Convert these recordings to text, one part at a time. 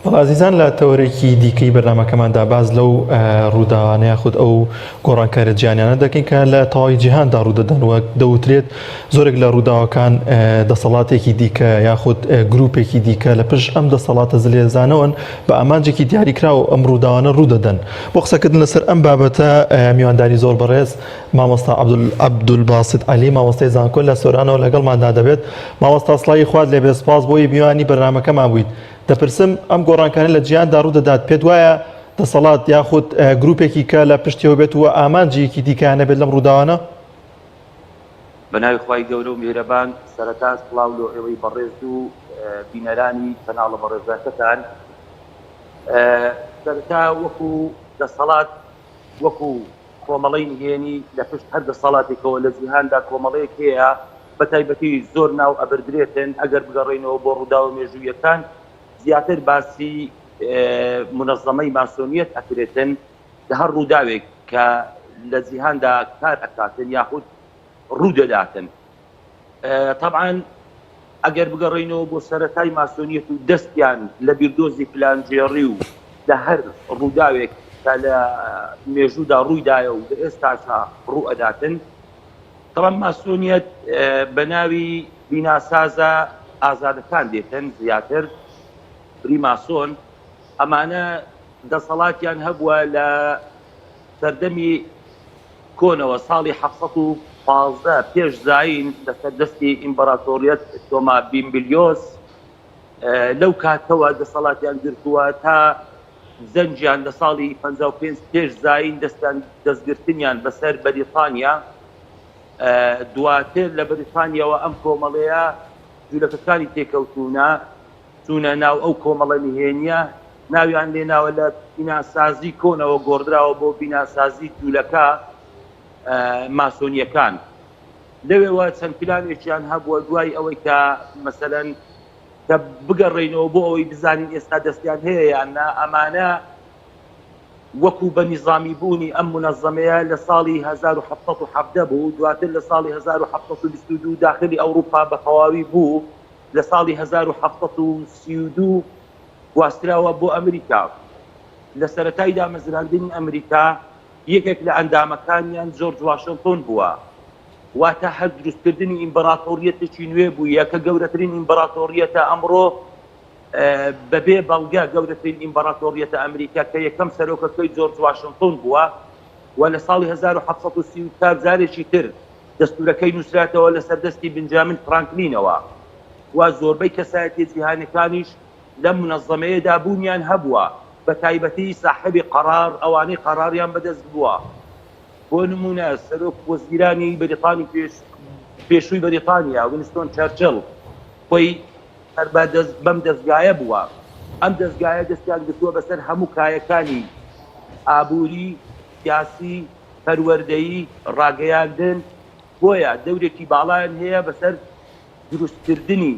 بەڵێ ئازیزان لە تەوەرێکی دیکەی بەرنامەکەماندا باس لەو ڕووداوانە یاخود ئەو گۆڕانکاریە جیهانیانە دەکەین کە لە تەواوی جیهاندا ڕوودەدەن وەک دەوترێت زۆرێک لە ڕووداوەکان دەسەڵاتێکی دیکە یاخود گروپێکی دیکە لە پشت ئەم دەسەڵاتە زلێزانەوەن بە ئامانجێکی دیاریکراو ئەم ڕووداوانە ڕوودەدەن بۆ قسەکردن لەسەر ئەم بابەتە میوانداری زۆر بەڕێز مامۆستا عەبدولباسط عەلی مامۆستای زانکۆ لە سۆرانەوە لەگەڵماندا دەبێت. مامۆستا سڵاوی خوات لێبێت سپاس بۆی میوانی بەرنامەکەمان بوویت. دەپرسم ئەم گۆڕانکاریە لە جیهاندا ڕوودەدات پێت وایە دەسەڵات یاخود گروپێکی کە لە پشتیەوە بێت و ئامانجێکی دیکەیان نەبێت لەم ڕووداوانە؟ بەناوی خوای گەورە و میهرەبان سەرەتا سڵاو لۆ ئێوەی بەڕێز و بینەرانی کەناڵە بەڕێزەکەتان. سەرەتا وەکو دەسەڵات وەکو کۆمەڵەی نهێنی لە پشت هەر دەسەڵاتێکەوە لە جیهاندا کۆمەڵەیەک هەیە بە تایبەتی زۆر ناو ئەبردرێتن ئەگەر بگەڕێینەوە بۆ ڕووداوە مێژوویەکان زیاتر باسی مونەزەمەی ماسۆنیەت ئەکرێتن لە هەر ڕووداوێک کە لە جیهاندا کار ئەکاتن یاخود ڕوو دەداتن. تەبعەن ئەگەر بگەڕێینەوە بۆ سەرەتای ماسۆنیەت و دەستیان لە بیردۆزی پلانگێڕی و لە هەر ڕووداوێک کە لە مێژوودا ڕوویدایە و لە ئێستاشا ڕوو ئەداتن، تەبعەن ماسۆنیەت بە ناوی بیناسازە ئازادەکان دێتن زیاتر، فریماسۆن، ئەمانە دەسەڵاتیان هەبووە لە سەردەمی کۆنەوە ساڵی 715 پێش زایین لەسەر دەستی ئیمبراتۆریەت تۆما بیمبلیۆس لەو کاتەوە دەسەڵاتیان گرتووە تا زەنگیان لە ساڵی 55 پێش زایین دەستیان دەستگرتنیان بەسەر بەریتانیا دواتر لە بەریتانیاوە ئەم کۆمەڵەیە جوولەکەکانی تێکەوتوونە چوونە ناو ئەو کۆمەڵە نهێنییە، ناویان لێ ناوە لە بیناسازی کۆنەوە گۆڕدراوە بۆ بیناسازی جوولەکە ماسۆنییەکان. لەوێوە چەند پلانێکیان هەبووە دوای ئەوەی کە مەسەلەن کە بگەڕێینەوە بۆ ئەوەی بزانین ئێستا دەستیان هەیە یان نا، ئەمانە وەکو بە نیزامی بوونی ئەم مونەزەمەیە لە ساڵی 1717 بوو، دواتر لە ساڵی 1722 داخلی ئەوروپا بە تەواوی بوو. لە ساڵی 1732 گواستراوە بۆ ئەمریکا. لە سەرەتای دامەزراندنی ئەمریکا یەکێک لە ئەندامەکانیان جۆرج واشنتۆن بووە. واتە هەر دروستکردنی ئیمبراتۆریەتێکی نوێ بوویە کە گەورەترین ئیمبراتۆریەتە ئەمڕۆ بەبێ بەڵگە گەورەترین ئیمبراتۆریەتە ئەمریکا کە یەکەم سەرۆکەکەی جۆرج واشنتۆن بووە و لە ساڵی 1734 جارێکی تر دەستوورەکەی نووسراتەوە لەسەر دەستی بنجامین فرانکلینەوە و زۆربەی کەسایەتیە جیهانیەکانیش لەم مونەزەمەیەدا بوونیان هەبووە بە تایبەتی ساحێبی قەڕار ئەوانەی قەڕاریان بەدەست بووە بۆ نموونە سەرۆک وەزیرانی بەریتانی پێش پێشووی بەریتانیا وینستۆن چەرچڵ خۆی هەر بە دەست بەم دەزگایە بووە ئەم دەزگایە دەستیان گرتووە بەسەر هەموو کایەکانی ئابووری سیاسی پەروەردەیی، ڕاگەیاندن، بۆیە دەورێکی باڵایان هەیە بەسەر دروستکردنی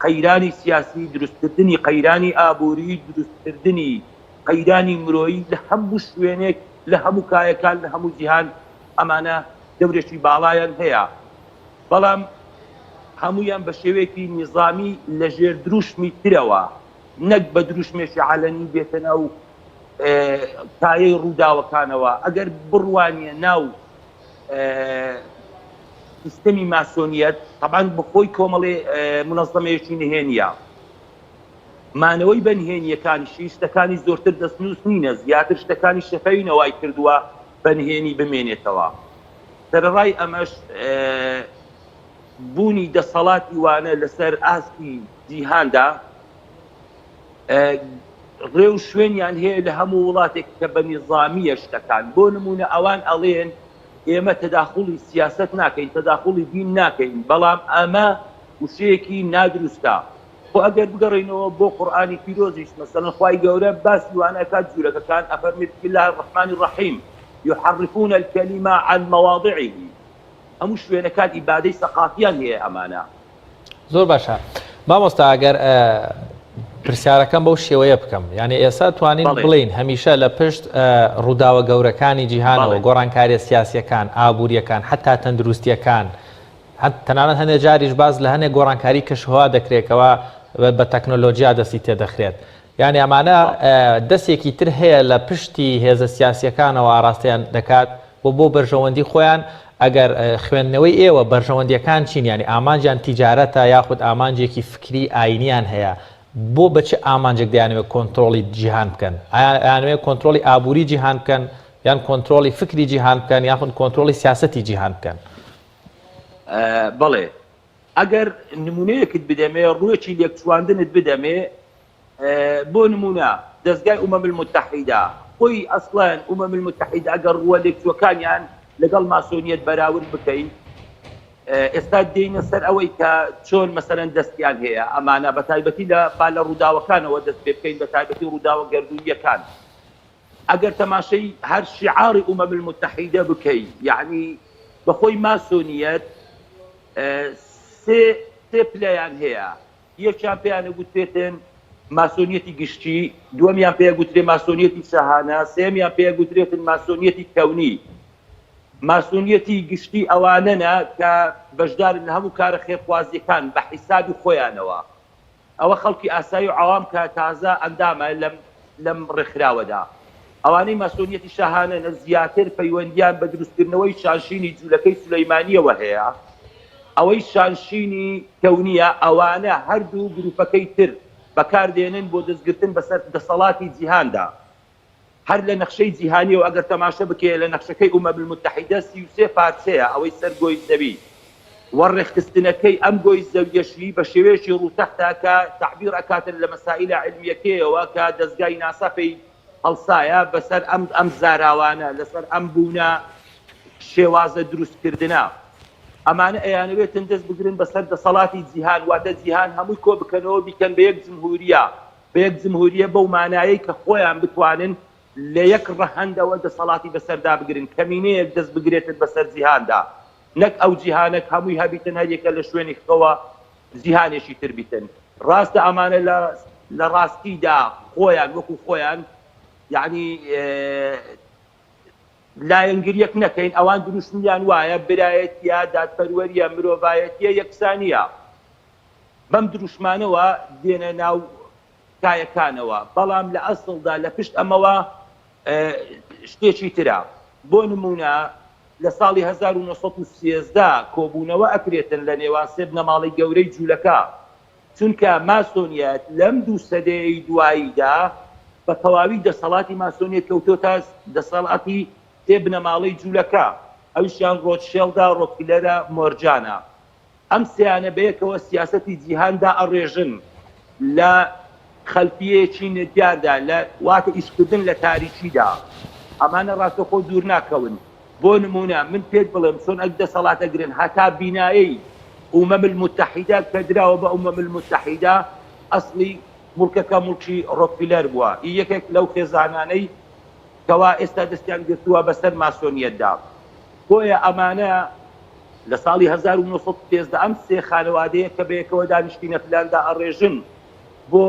قەیرانی سیاسی، دروستکردنی قەیرانی ئابووری، دروستکردنی قەیرانی مرۆیی لە هەموو شوێنێک، لە هەموو کایەکان، لە هەموو جیهان ئەمانە دەورێکی باڵایان هەیە، بەڵام هەموویان بە شێوەیەکی نیزامی لەژێر دروشمی ترەوە نەک بە دروشمێکی عەلەنی بێتە ناو کایەی ڕووداوەکانەوە ئەگەر بڕوانیە ناو سیستەمی ماسۆنیەت تەبان بەخۆی کۆمەڵێ منەزەمەیەکی نهێنیە مانەوەی بە نهێنیەکانیشی شتەکانی زۆرتر دەستنووس نینە زیاتر شتەکانی شەفەوی نەوای کردووە بە نهێنی بمێنێتەوە سەرەڕای ئەمەش بوونی دەسەڵاتی وانە لەسەر ئاستی جیهاندا ڕێ و شوێنیان هەیە لە هەموو وڵاتێک کە بە نیزامییە شتەکان. بۆ نموونە ئەوان ئەڵێن ئێمە تەداخوڵی سیاسەت ناکەین، تەداخوڵی دین ناکەین، بەڵام ئەمە وشەیەکی نادروستە. خۆ ئەگەر بگەڕێینەوە بۆ قورئانی پیرۆزیش مەسەلەن خوای گەورە باسی وانە ئەکات جوولەکەکان ئەفەرمێ بسم اللە الرحمن الرحیم یحرفون الکلم عن مواضعه هەموو شوێنەکان ئیبادەی سەقافیان هەیە ئەمانە. زۆر باشە مامۆستا ئەگەر پرسیارەکەم بەو شێوەیە بکەم یعنی ئێستا توانین بڵین هەمیشە لە پشت ڕووداوە گەورەکانی جیهانەوە گۆڕانکاریە سیاسیەکان ئابووریەکان حتا تەندروستیەکان تەنانەت هەندێک جاریش باز لە هەنێک گۆڕانکاری کەشوهوا دەکرێتەوە بە تەکنۆلۆژیا دەستی تێدەخرێت. یانی ئەمانە دەستێکی تر هەیە لە پشتی هێزە سیاسیەکانەوە ئاراستەیان دەکات و بۆ بەرژەوەندی خۆیان ئەگەر خوێندنەوەی ئێوە بەرژەوەندیەکان چین یانی ئامانجیان تیجارەتە یاخود ئامانجێکی فکری ئاینیان هەیە بۆ بە چ ئامانجێک دەیانەوێت کۆنترۆڵی جیهان بکەن ئەیانەوێت کۆنترۆڵی ئابووری جیهان بکەن یان کۆنترۆڵی فکری جیهان بکەن یاخود کۆنترۆڵی سیاسەتی جیهان بکەن؟ بەڵێ ئەگەر نمونەیەکت بدەمێ ڕوویەکی لێکچواندنت بدەمێ بۆ نمونە دەزگای ئومەم المتحیدە خۆی ئەسڵەن ئومەم المتحیدە ئەگەر ڕووە لێکچووەکانیان لەگەڵ ماسۆنیەت بەراورد بکەین ئێستا دێینە سەر ئەوەی کە چۆن مەسەلەن دەستیان هەیە ئەمانە بە تایبەتی لە با لە ڕووداوەکانەوە دەست پێ بکەین بە تایبەتی ڕووداوە گەردوونیەکان ئەگەر تەماشەی هەر شیعاری ئومەم المتحیدە بکەی یەعنی بەخۆی ماسۆنیەت سێ سێ پلەیان هەیە یەکیان پێیان ئەگوترێتن ماسۆنیەتی گشتی، دووەمیان پێ ئەگوترێ ماسۆنیەتی شاهانە، سێیەمیان پێ ئەگوترێتن ماسۆنیەتی کەونی. ماسۆنیەتی گشتی ئەوانەنە کە بەشدارن لە هەموو کارە خێرخوازیەکان بە حیسابی خۆیانەوە. ئەوە خەڵکی ئاسایی و عەوام کە تازە ئەندامە لەم لەم ڕێکخراوەدا. ئەوانەی ماسۆنیەتی شاهانەنە زیاتر پەیوەندیان بە دروستکردنەوەی شانشینی جولەکەی سولەیمانیەوە هەیە. ئەوەی شانشینی کەونیە ئەوانە هەردوو گروپەکەی تر بەکاردێنن بۆ دەستگرتن بەسەر دەسەڵاتی جیهاندا. هەر لە نەخشەی جیهانیەوە ئەگەر تەماشە بکەیە لە نەخشەکەی ئومەم المتحدە 33 پارچەیە ئەوەی سەر گۆی زەوی و ڕێکخستنەکەی ئەم گۆی زەویەشی بە شێوەیەکی ڕووتەختە کە تەعبیر ئەکاتن لە مەسائیلە عیلمیەکەیەوە کە دەزگای ناسا پێی هەڵسایە بەسەر ئەم ئەم زاراوانە لەسەر ئەم بوونە شێوازە دروستکردنە ئەمانە ئەیانەوێتن دەست بگرن بەسەر دەسەڵاتی جیهان واتە جیهان هەمووی کۆ بکەنەوە بیکەن بە یەک جمهوریە بە یەک جمهوریە بەو مانایەی کە خۆیان بتوانن لە یەک ڕەهەندەوە دەسەڵاتی بەسەردا بگرن کەمینەیەک دەست بگرێتن بەسەر جیهاندا نەک ئەو جیهانەک هەمووی هەبیتن هەریەکە لە شوێنی خەوە جیهانێکی تر بیتن ڕاستە ئەمانە لە لە ڕاستیدا خۆیان وەکو خۆیان یعنی لایەنگریەک نەکەین ئەوان دروشمیان وایە برایەتیە دادپەروەریە مرۆڤایەتیە یەکسانیە بەم دروشمانەوە دێنە ناو کایەکانەوە بەڵام لە ئەسڵدا لە پشت ئەمەوە شتێکی ترە بۆ نمونە لە ساڵی 1913 کۆبوونەوە ئەکرێتن لە نێوان سێ بنەماڵەی گەورەی جوولەکە چونکە ماسۆنیەت لەم دوو سەدەیەی دواییدا بە تەواوی دەسەڵاتی ماسۆنیەت کەوتۆتە دەسەڵاتی سێ بنەماڵەی جوولەکە ئەویشیان ڕۆتشێڵدە، ڕۆکفیلەرە، مۆرجانە. ئەم سیانە بەیەکەوە سیاسەتی جیهان دائەڕێژن لە خەلفیەیەکی نەدیاردا لە واتە ئیشکردن لە تاریکیدا ئەمانە ڕاستەخۆ دوور ناکەون بۆ نمونە من پێت بڵێم چۆن ئەک دەسەڵات ئەگرن هەتا بینایەی ئومەم المتحدە کە دراوە بە ئومەم المتحدە ئەسڵی موڵکەکە موڵکی ڕۆکفیلەر بووە ئی یەکێک لەو خێزانانەی کەوا ئێستا دەستیان گرتووە بەسەر ماسۆنیەتدا بۆیە ئەمانە لە ساڵی 1913 ئەم سێ خانەوادەیە کە بەیەکەوە دانیشتینە پلان دائەڕێژن بۆ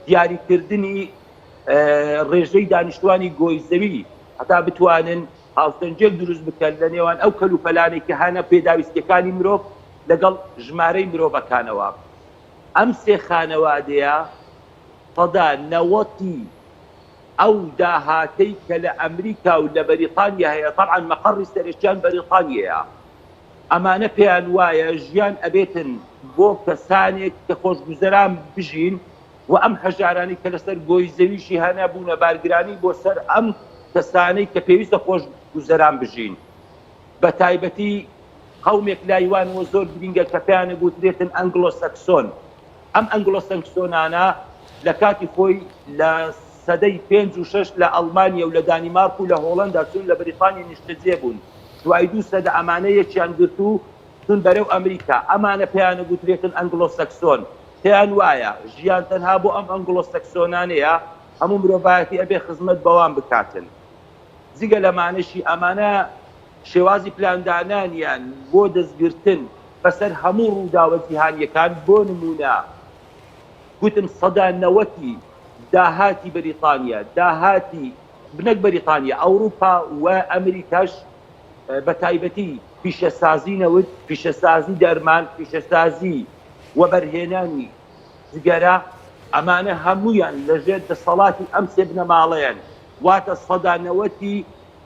دیاریکردنی ڕێژەی دانیشتوانی گۆی زەوی هەتا بتوانن هاوسەنگیەک دروست بکەن لە نێوان ئەو کەلوپەلانەی کە هەنە پێداویستیەکانی مرۆڤ لەگەڵ ژمارەی مرۆڤەکانەوە. ئەم سێ خانەوادەیە سەدا نەوەتی ئەو داهاتەی کە لە ئەمریکا و لە بەریتانیا هەیە، تەبعەن مەقەڕی سەرەکیان بەریتانیەیە، ئەمانە پێیان وایە ژیان ئەبێتن بۆ کەسانێک کە خۆشگوزەران بژین و ئەم هەژارانەی کە لەسەر گۆی زەویشی هەنە بوونە بارگرانی بۆ سەر ئەم کەسانەی کە پێویستە خۆشگوزەران بژین بە تایبەتی قەومێک لای وان وە زۆر گرینگە کە پێیان ئەگوترێتن ئەنگلۆ سەکسۆن ئەم ئەنگلۆ سەکسۆنانە لە کاتی خۆی لە سەدەی پێنج و شەش لە ئەڵمانیا و لە دانیمارک و لە هۆڵەندا چوون لە بەریتانیا نیشتەجێ بوون دوای دوو سەدە ئەمانە یەکیان گرت و چوون بەرەو ئەمریکا ئەمانە پێیان ئەگوترێتن ئەنگلۆ سەکسۆن پێیان وایە ژیان تەنها بۆ ئەم ئەنگلۆ سەکسۆنانەیە هەموو مرۆڤایەتی ئەبێ خزمەت بەوان بکاتن جگە لەمانەشی ئەمانە شێوازی پلاندانانیان بۆ دەستگرتن بەسەر هەموو ڕووداوە جیهانیەکان بۆ نموونە گوتم سەدا نەوەتی داهاتی بەریتانیا داهاتی نەک بەریتانیا ئەوروپا و ئەمریکاش بە تایبەتی پیشەسازی نەوت پیشەسازی دەرمان پیشەسازی وەبەرهێنانی جگەرە. ئەمانە هەموویان لەژێر دەسەڵاتی ئەم سێ بنەماڵەیەن، واتە سەدا نەوەتی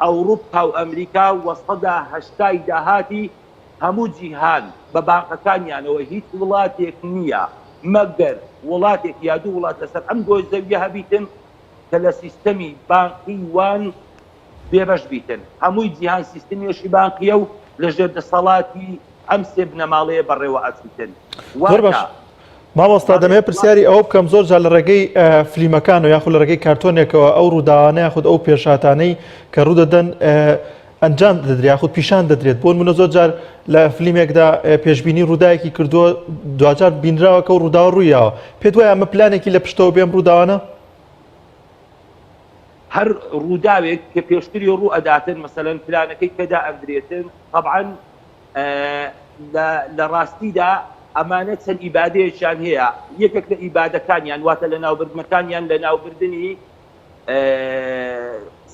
ئەوروپا و ئەمریکا و سەدا هەشتای داهاتی هەموو جیهان بە بانقەکانیانەوە، هیچ وڵاتێک نییە مەگەر وڵاتێک یا دوو وڵات لەسەر ئەم گۆی زەویە هەبیتن کە لە سیستەمی بانقی وان بێبەش بیتن. هەمووی جیهان سیستمیەکی بانقیە و لەژێر دەسەڵاتی ئەم سێ بنەماڵەیە بەڕێوە ئەچیتن. زۆر باش واتە مامۆستا بەڵێ دەمەوێت پرسیاری ئەوە بکەم زۆر جار لە ڕێگەی فلیمەکان و یاخود لە ڕێگەی کارتۆنێکەوە ئەو ڕووداوانە یاخود ئەو پێشهاتانەی کە ڕوودەدەن ئەنجام دەدرێت یاخود پیشان دەدرێت بۆ نمونە زۆر جار لە فلیمێکدا پێشبینی ڕووداوێکی کردووە دواجار بینراوە کە ئەو ڕووداوە ڕوویاوە پێت وایە ئەمە پلانێکی لە پشتەوە بێم ڕووداوانە؟ هەر ڕووداوێک کە پێشتری ڕوو ئەداتن مەسەلەن پلانەکەی کە دائەندرێتن تەبعەن لە ڕاستیدا ئەمانە چەند ئیبادەیەکیان هەیە یەکێک لە ئیبادەکانیان واتە لە ناوبردنەکانیان لە ناوبردنی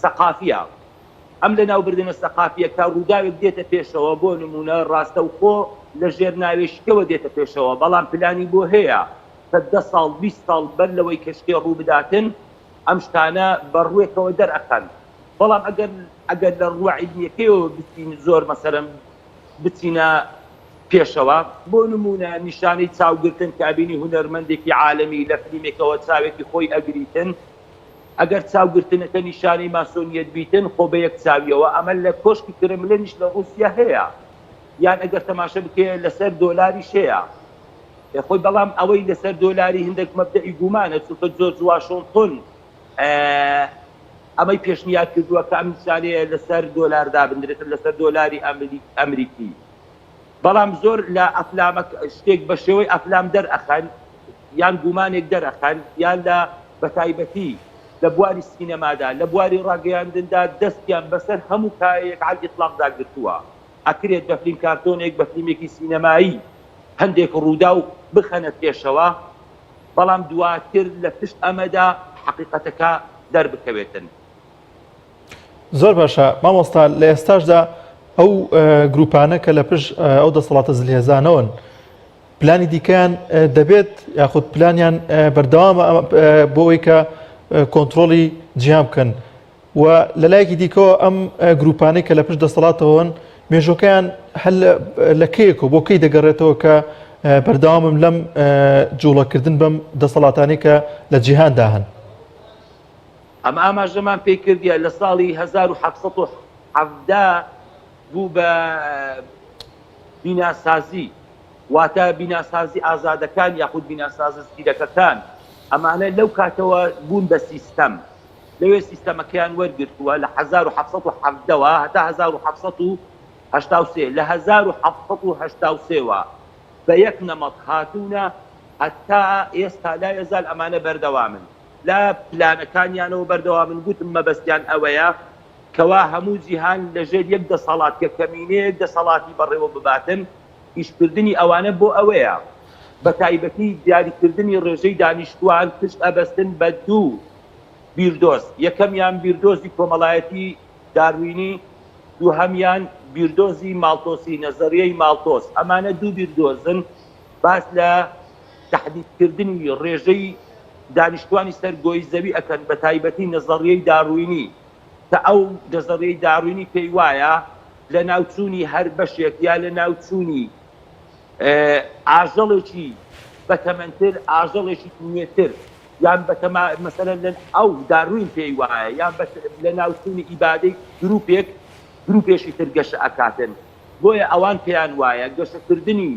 سەقافیە ئەم لە ناوبردنە سەقافیە کە ڕووداوێک دێتە پێشەوە بۆ نمونە ڕاستەوخۆ لە ژێر ناوێشکەوە دێتە پێشەوە بەڵام پلانی بۆ هەیە کە دە ساڵ 20 ساڵ بەر لەوەی کە شتێ ڕوو بداتن ئەم شتانە بە ڕووێکەوە دەرئەخەن بەڵام ئەگەر ئەگەر لە ڕووە عیلمیەکەیەوە بچین زۆر مەسەلەن بچینە پێشەوە بۆ نموونە نیشانەی چاوگرتن کە ئەبینی هونەرمەندێکی عالەمی لە فلیمێکەوە چاوێکی خۆی ئەگریتن ئەگەر چاوگرتنەکە نیشانەی ماسۆنیەت بیتن خۆ بە یەک چاویەوە ئەمە لە کۆشکی کرملنیش لە ڕووسیا هەیە یان ئەگەر تەماشە بکەیە لەسەر دۆلاریش هەیە خۆی بەڵام ئەوەی لەسەر دۆلاری هندێک مەبدەئی گومانە چونکە جۆرج واشنتن ئەمەی پێشنیار کردووە کە ئەم نیشانەیە لەسەر دۆلار دابندرێت لەسەر دۆلاری ئەمریکی بەڵام زۆر لە ئەفلامە شتێک بە شێوەی ئەفلام دەرئەخەن یان گومانێک دەرەخەن یان لە بەتایبەتی لە بواری سینەمادا لە بواری ڕاگەیاندندا دەستیان بەسەر هەموو کایەیەک عەل ئیتلاقدا گرتووە ئەکرێت بە فلیم کارتۆنێک بە فلیمێکی سینەمایی هەندێک ڕووداو بخەنە پێشەوە بەڵام دواتر لە پشت ئەمەدا حەقیقەتەکە دەربکەوێتن. زۆر باشە مامۆستا لە ئێستاشدا ئەو گروپانە کە لە پشت ئەو دەسەڵاتە زلهێزانەوەن پلانی دیکەیان دەبێت یاخود پلانیان بەردەوامە بۆ ئەوەی کە کۆنتترۆلی جیهان بکەن و لە لایەکی دیکەوە ئەم گروپانەی کە لە پشت دەسەڵاتەوەن مێژوەکەیان هەر لە کەیەکەوە بۆ کەی دەگەڕێتەوە کە بەردەوامم لەم جوڵەکردن بەم دەسەڵاتانەی کە لە جیهاندا هەن؟ ئەمە ئاماژەمان پێی کردیە لە ساڵی 1717 بوو بە بیناسازی واتە بیناسازی ئازادەکان یاخود بیناسازە زیرەکەکان ئەمانە لەو کاتەوە بوون بە سیستەم لەوێ سیستەمەکەیان وەرگرتووە لە 1717 وە هەتا 1783، لە 1783 وە بە یەک نەمەط هاتوونە هەتا ئێستا لا یەزال ئەمانە بەردەوامن لە پلانەکانیانەوە بەردەوامن، گوتم مەبەستیان ئەوەیە کەوا هەموو جیهان لەژێر یەک دەسەڵات کە کەمینەیەک دەسەڵاتی بەڕێوە بباتن، ئیشکردنی ئەوانە بۆ ئەوەیە بەتایبەتی دیاریکردنی ڕێژەی دانیشتووان پشت ئەبەستن بە دوو بیردۆز، یەکەمیان بیردۆزی کۆمەڵایەتی داروینی، دووهەمیان بیردۆزی ماڵتۆسی، نەزەریەی ماڵتۆس، ئەمانە دوو بیردۆزن باس لە تەحدیدکردنی ڕێژەی دانیشتوانی سەر گۆی زەوی ئەکەن، بەتایبەتی نەزەریەی داروینی کە ئەو نەزەریەی داروینی پێی وایە لەناوچوونی هەر بەشێک یا لەناوچوونی ئاژەڵێکی بەتەمەنتر، ئاژەڵێکی نوێتر یان بەتەما مەسەلەن لە ئەو داروین پێی وایە یان بە لەناوچوونی ئیبادەی گروپێک گروپێکی تر گەشە ئەکاتن بۆیە ئەوان پێیان وایە گەشەکردنی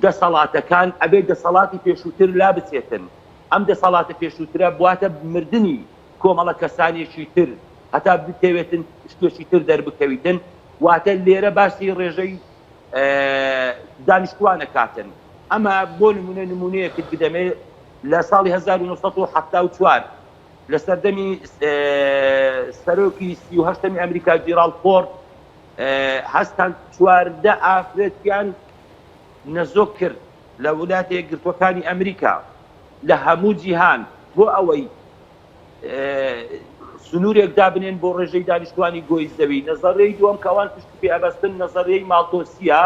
دەسەڵاتەکان ئەبێ دەسەڵاتی پێشووتر لابچێتن ئەم دەسەڵاتە پێشووترە بواتە مردنی کۆمەڵە کەسانێکی تر هەتا بتەوێتن شتێکی تر دەربکەویتن واتە لێرە باسی ڕێژەی دانیشتوان ئەکاتن ئەمە بۆ نمونە نمونەیەکت بدەمێ لە ساڵی 1974 لە سەردەمی سەرۆکی 38 ئەمریکا جیراڵد فۆرد هەستان 14 ئافرەتیان نەزۆک کرد لە وڵاتە یەکگرتووەکانی ئەمریکا لە هەموو جیهان بۆ ئەوەی سنوورێک دابنێن بۆ ڕێژەی دانیشتوانی گۆی زەوی. نەزەریەی دووەم کە ئەوان پشتی پێ ئەبەستن نەزەریەی ماڵتۆسییە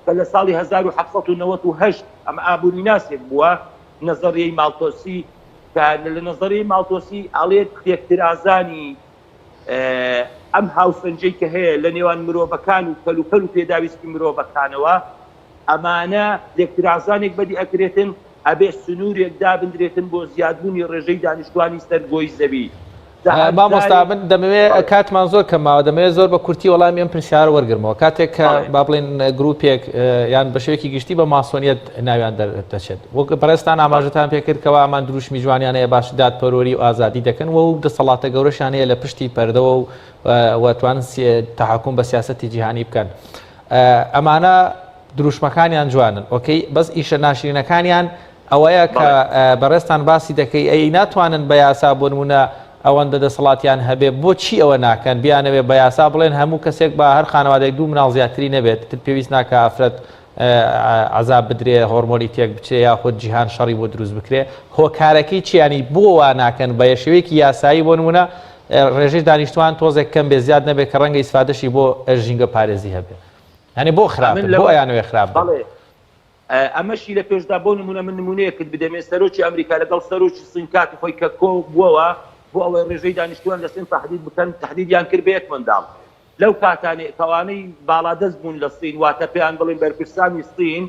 کە لە ساڵی 1798 ئەمە ئابووریناسێک بووە. نەزەریەی ماڵتۆسی کە لە نەزەریەی ماڵتۆسی ئەڵێت تێکترازانی ئەم هاوسەنگیەی کە هەیە لە نێوان مرۆڤەکان و کەلوپەل و پێداویستی مرۆڤەکانەوە ئەمانە لێکترازانێک بەدی ئەکرێتن ئەبێ سنوورێک دابندرێتن بۆ زیادبوونی ڕێژەی دانیشتوانی سەر گۆی زەوی. مامۆستا من دەمەوێت کاتمان زۆر کەم ماوە دەمەوێت زۆر بە کورتی وەڵامی ئەم پرسیارە وەرگرمەوە کاتێک کە با بڵێن گروپێک یان بە شێوەیەکی گشتی بە ماسۆنیەت ناویان دەردەچێت وەک بەڕێزتان ئاماژەتان پێکرد کەوا ئەمان دروشمی جوانیان هەیە باش دادپەروەری و ئازادی دەکەن و دەسەڵاتە گەورەشیان هەیە لە پشتی پەردەوە و و توان تحکم بە سیاسەتی جیهانی بکەن ئەمانە دروشمەکانیان جوانن ئۆکەی بەس ئیشە ناشرینەکانیان ئەوەیە کە بەڕێزتان باسی دەکەی ئەی ناتوانن بە یاسا بۆ نمونە ئەوەندە دەسەڵاتیان هەبێ بۆچی ئەوە ناکەن بیانەوێ بە یاسا بڵێن هەموو کەسێک بە هەر خانەوادێک دوو مناڵ زیاتری نەبێت تر پێویست ناکە ئافرەت عذاب بدرێ هۆرمۆنی تێک بچێ یاخود جیهان شەڕی بۆ دروست بکرێ هۆکارەکەی چیانی بۆ وا ناکەن بە شێوەیەکی یاسایی بۆ نمونە ڕێژەی دانیشتوان تۆزێک کەم بێ زیاد نەبێت کە ڕەنگە ئیسفادەشی بۆ ژینگە پارێزی هەبێ یعنی بۆ خراپ بۆ ئەیانەوێ خراپ بڵێ ئەمەشی لە پێشدا بۆ نموونە من نموونەیەکت بدەمێ سەرۆکی ئەمریکا لەگەڵ سەرۆکی سین کاتی خۆی کە کۆ بووەوە بۆ ئەوەی ڕێژەی دانیشتووان لە سین تەحدید بکەن تەحدیدیان کرد بە یەک منداڵ لەو کاتانەی کەوانەی باڵادەست بوون لە سین واتە پێیان بڵێن بەرپرسانی سین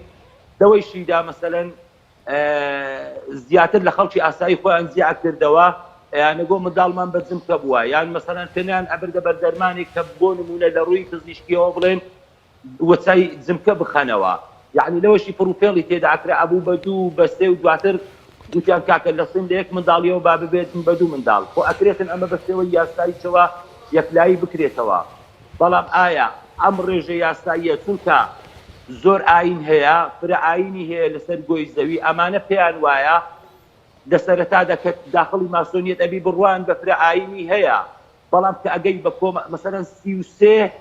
لەوەیشیدا مەسەلەن زیاتر لە خەڵکی ئاسایی خۆیان جیا کردەوە ئەیانەگۆ منداڵمان بە جمکە بووە یان مەسەلەن پێنیان ئەبردە بەر دەرمانێک کە بۆ نموونە لە ڕووی پزیشکیەوە بڵێن وەچای جمکە بخەنەوە یەعنی لەوەشی پڕوپێڵی تێدا ئەکرا ئەبوو بە دوو بە سێ و دواتر گوتیان کاکە لە سن لە یەک منداڵیەوە با ببێتن بە دوو منداڵ خۆ ئەکرێتن ئەمە بە شێوەی یاساییشەوە یەکلایی بکرێتەوە بەڵام ئایا ئەم ڕێژە یاساییە چونکە زۆر ئاین هەیە فرە ئاینی هەیە لەسەر گۆی زەوی ئەمانە پێیان وایە لە سەرەتادا کە داخڵی ماسۆنیەت ئەبی بڕوایان بە فرە ئاینی هەیە بەڵام کە ئەگەی بە کۆمە مەسەلەن 33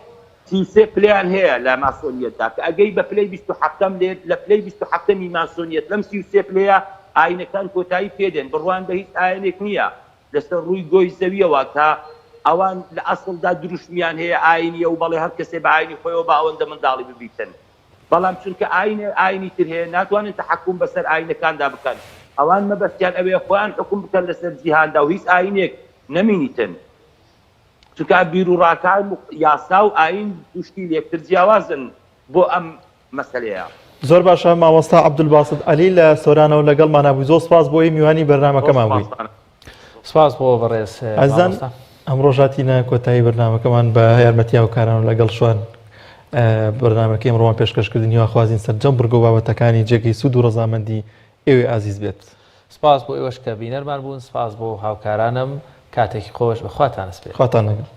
33 پلەیان هەیە لە ماسۆنیەتدا کە ئەگەی بە پلەی 27ەم لێ لە پلەی 27ەمی ماسۆنیەت لەم 33 پلەیە ئاینەکان کۆتایی پێدێن بڕوان بە هیچ ئاینێک نییە لەسەر ڕووی گۆی زەویەوە کە ئەوان لە ئەسڵدا دروشمیان هەیە ئاینیە و بەڵێ هەر کەسێ بە ئاینی خۆیەوە با ئەوەندە منداڵی ببیتن بەڵام چونکە ئاین ئاینی تر هەیە ناتوانن تەحەکوم بەسەر ئاینەکاندا بکەن ئەوان مەبەستیان ئەوەیە خۆیان حوکم بکەن لەسەر جیهاندا و هیچ ئاینێک نەمینیتن چونکە بیروڕاکان و یاسا و ئاین دوو شتی لێکتر جیاوازن بۆ ئەم مەسەلەیە. زۆر باشە مامۆستا عەبدولباست عەلی لە سۆرانەوە لەگەڵمانا بووی زۆر سپاس بۆ ئەوەی میوانی بەرنامەکەمان بووی. سپاس بۆ بەڕێز ئازیزان ئەمڕۆ هاتینە کۆتایی بەرنامەکەمان بە یارمەتی هاوکاران و لەگەڵ شوان بەرنامەکەی ئەمڕۆمان پێشکەشکردن هیواخوازین سەرجەم بڕگە و بابەتەکانی جێگەی سوود و ڕەزامەندی ئێوەی ئازیز بێت. سپاس بۆ ئێوەش کە بینەرمان بوون، سپاس بۆ هاوکارانم، کاتێکی خۆش بە خواتان ئەسپێرم. خواتان لەگەڵ.